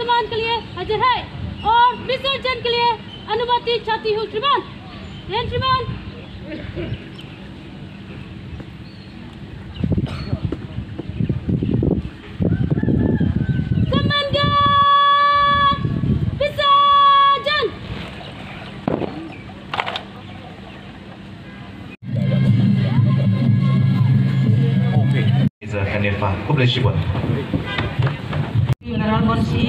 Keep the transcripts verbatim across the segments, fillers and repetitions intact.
सम्मान के लिए हाजिर है और विसर्जन के लिए अनुमति चाहती हूँ श्रीमान। जय श्रीमान। सम्मान गान विसर्जन। Kane pa, khublei shibun. Ngarang Bonsi.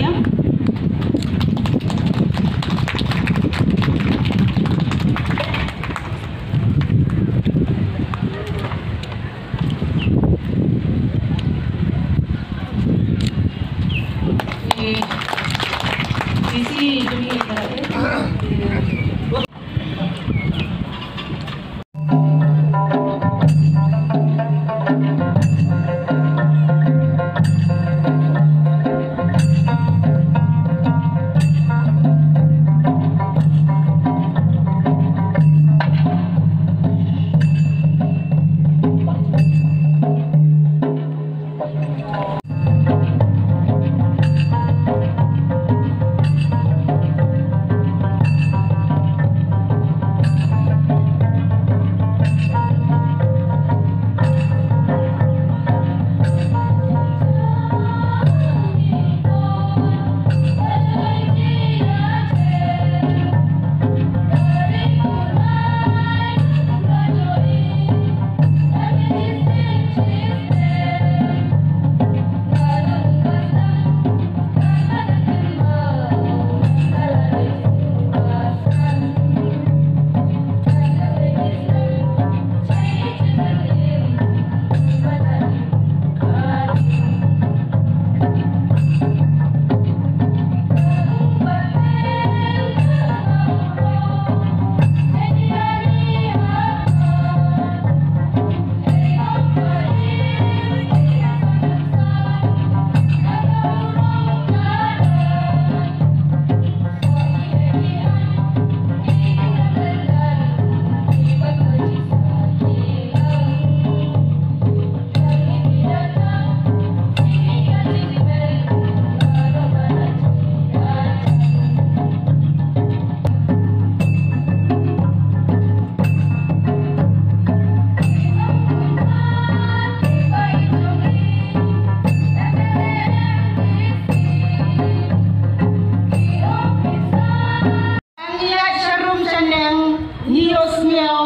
Ngi ïaid sharum shaneng, ngi ïohsngew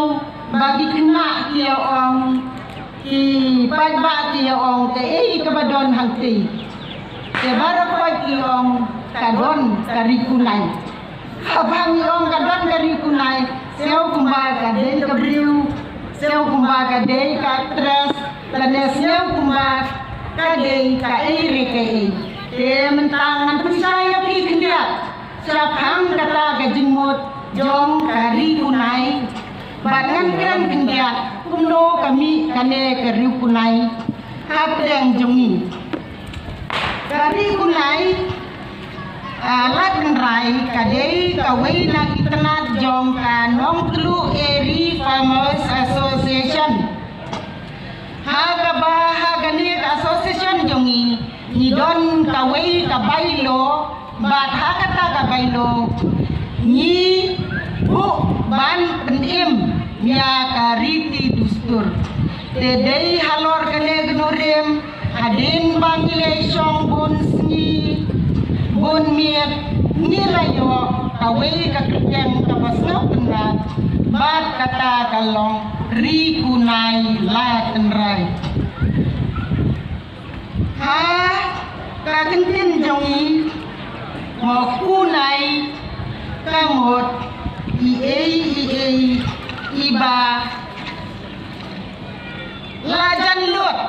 ba ki khynnah ki ïa ong, ki paidbah ki ïa ong, kaei kaba don hangtei. Te baroh khoit ki ong ka don ka Ri Kunai. Haba ngi ong ka don ka Ri Kunai, siew kumba ka dei ka briew, siew kumba ka dei ka actress, lane siew kumba ka dei kaei re kaei. Te mynta ngan pynshai ïa phi khyndiat shaphang kata ka jingmut jong ka Ri Kunai. Bad ngan kren khyndiat kumno ka mih kane ka Ri Kunai hapdeng jong ngi. Ka Ri Kunai, ah, Lad Tynrai, ka dei kawei na ki tnat jong ka Nongtluh Eri Farmers Association. Ha kaba ha kane ka association jong ngi, ngi don kawei ka bylaw, bad ha kata ka bylaw ngi buh ban pynim ïa ka riti dustur. Te dei halor kane ka nongrim, hadien ba ngi la ïashong bun sngi bun miet, ngi la ïoh kawei ka kyrteng kaba sngewtynnat, bad kata ka long Ri Kunai Lad Tynrai. Ha ka kyntien jong ngi, mo Kunai ka mut i ei i ei iba la jan lut,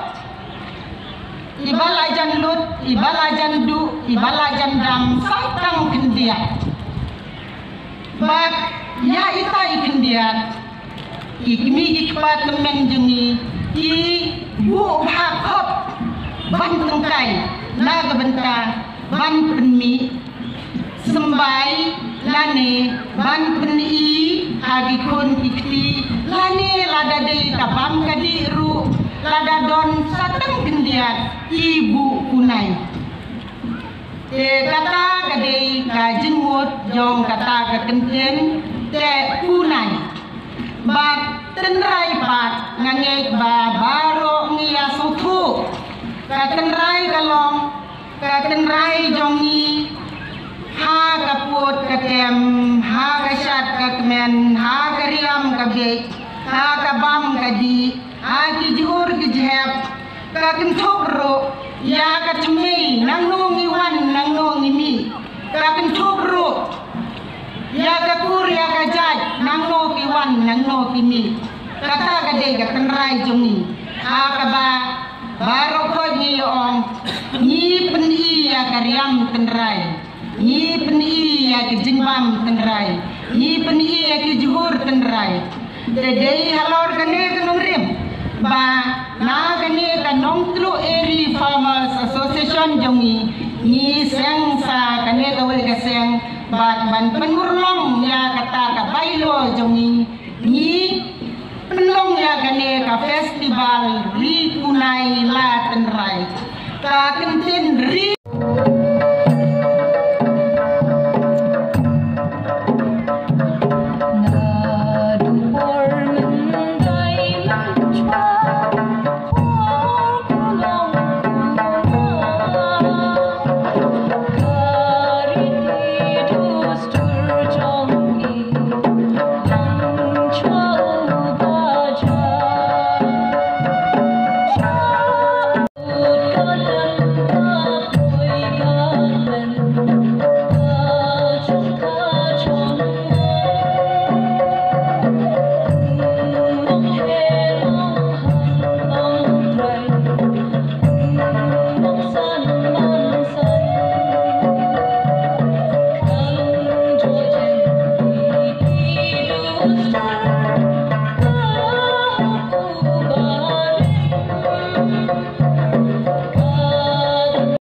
iba la jan lut, iba la jan duh, iba la jan dam sa tang khyndiat. Bad ïa ita i khyndiat, i kmie i kpa tymmen jong ngi ki buh bha khop ban tyngkai na ka bynta ban pynmih symbai lane ban pyni ha ki khun ki kti, lane lada dei ka bam ka dih ruh, lada don sa tang khyndiat ki buh Kunai. Te kata ka dei ka jingmut jong kata ka kyntien Teh Kunai. Bad tynrai pat nga ngeit ba baroh ngi ïa sngewthuh. Ka tynrai ka long ka tynrai jong ngi ha ka pud ka tem, ha ka shad ka kmen, ha ka riam ka bieit, ha ka bam ka dih, ha ki jhur ki jhep, ka kynthup ruh ïa ka thymmei, nangno ngi wan, nangno ngi mih. Ka kynthup ruh ïa ka kur ïa ka jait, nangno ki wan, nangno ki mih. Kata ka dei ka tynrai jong ngi. Ha kaba baroh khoit ngi ong, ngi pyni ïa ka riam tynrai, ngi pyni ïa ka jingbam tynrai, ngi pyni ïa ka jhur tynrai. Te dei halor kane ka nongrim ba na kane ka Nongtluh Eri Farmers Association jong ngi, ngi seng sa kane kawei ka seng bad ban pynurlong ïa kata ka bylaw jong ngi, ngi pynlong ïa kane ka festival Ri Kunai La Tynrai. Ka kyntien ri